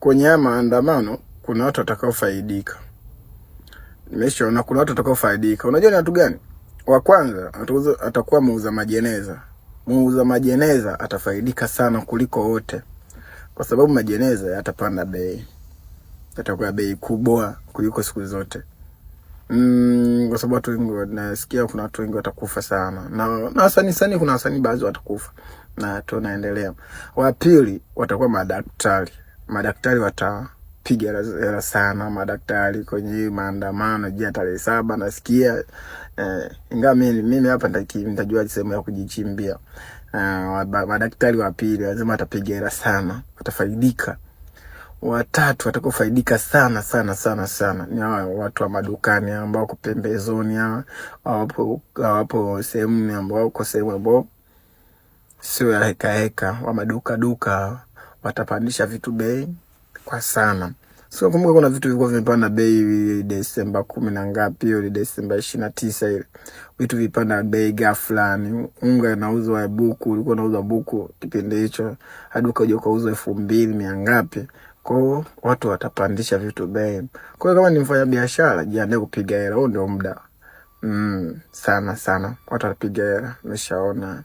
Kwenye haya maandamano kuna watu watakaofaidika. Nimeshaona kuna watu watakaofaidika. Unajua ni watu gani? Wa kwanza atakuwa muuza majeneza. Muuza majeneza atafaidika sana kuliko wote, kwa sababu majeneza yatapanda bei, yatakuwa bei kubwa kuliko siku zote. Kwa sababu watu wengi nasikia kuna watu wengi watakufa sana. Na wasanii sanii, kuna wasanii baadhi watakufa na tunaendelea. Wa pili watakuwa madaktari. Madaktari watapiga hela sana, madaktari kwenye hii maandamano ya tarehe 7 nasikia ingawa mimi hapa nitajua sehemu ya kujichimbia. Madaktari wa pili lazima watapiga hela sana, watafaidika. Watatu watakaofaidika sana sana sana sana ni hawa watu wa madukani ambao wako pembezoni, hawa hawapo sehemu ambao wako sehemu ambao sio ya heka heka, wa maduka duka watapandisha vitu bei kwa sana. So kumbuka kuna vitu vilikuwa vimepanda bei Desemba 10 na ngapi, hiyo ni Desemba 29 ile. Vitu vipanda bei ghafla, ni unga inauzwa buku, ulikuwa unauza buku kipindi hicho hadi ukaja ukauzwa 2,000 ngapi. Kwa hiyo watu watapandisha vitu bei. Kwa hiyo kama ni mfanya biashara, jiandae kupiga hela, huo ndio muda. Sana sana watu watapiga hela, nimeshaona.